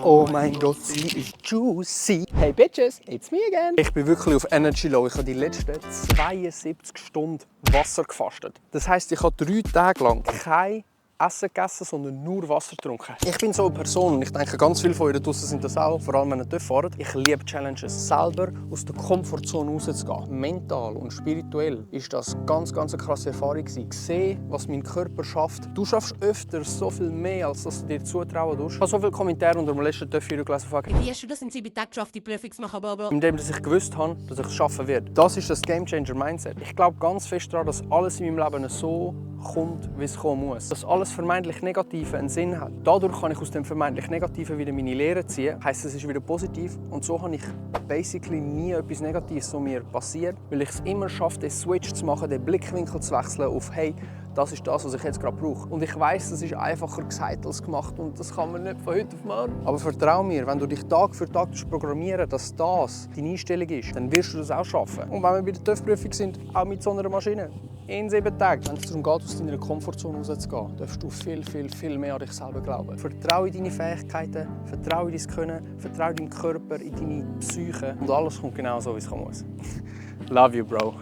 Oh mein Gott, sie ist juicy. Hey Bitches, it's me again. Ich bin wirklich auf Energy Low. Ich habe die letzten 72 Stunden Wasser gefastet. Das heisst, ich habe 3 Tage lang kein Essen gegessen, sondern nur Wasser getrunken. Ich bin so eine Person und ich denke, ganz viele von euch draussen sind das auch, vor allem wenn ihr TÜV fahrt. Ich liebe Challenges. Selber aus der Komfortzone rauszugehen. Mental und spirituell ist das ganz eine krasse Erfahrung gewesen. Sehen, was mein Körper schafft. Du schaffst öfter so viel mehr, als dass du dir zutrauen tust. Ich habe so viele Kommentare unter dem letzten TÜV-Video gelesen. Wie hast du das in 7 Tagen geschafft, die Prüfung zu machen, Baba? Indem ich gewusst habe, dass ich es schaffen werde. Das ist das Game Changer Mindset. Ich glaube ganz fest daran, dass alles in meinem Leben so kommt, wie es kommen muss. Dass alles vermeintlich Negative einen Sinn hat. Dadurch kann ich aus dem vermeintlich Negativen wieder meine Lehre ziehen. Heisst, es ist wieder positiv. Und so habe ich basically nie etwas Negatives, was mir passiert, weil ich es immer schaffe, den Switch zu machen, den Blickwinkel zu wechseln auf «Hey, das ist das, was ich jetzt gerade brauche». Und ich weiss, das ist einfacher gesagt als gemacht und das kann man nicht von heute auf morgen. Aber vertrau mir, wenn du dich Tag für Tag programmieren, dass das deine Einstellung ist, dann wirst du das auch schaffen. Und wenn wir bei der TÜV-Prüfung sind, auch mit so einer Maschine. In 7 Tagen, wenn es darum geht, aus deiner Komfortzone rauszugehen, darfst du viel mehr an dich selber glauben. Vertraue in deine Fähigkeiten, vertraue in dein Können, vertraue in deinen Körper, in deine Psyche und alles kommt genau so, wie es kommen muss. Love you, Bro.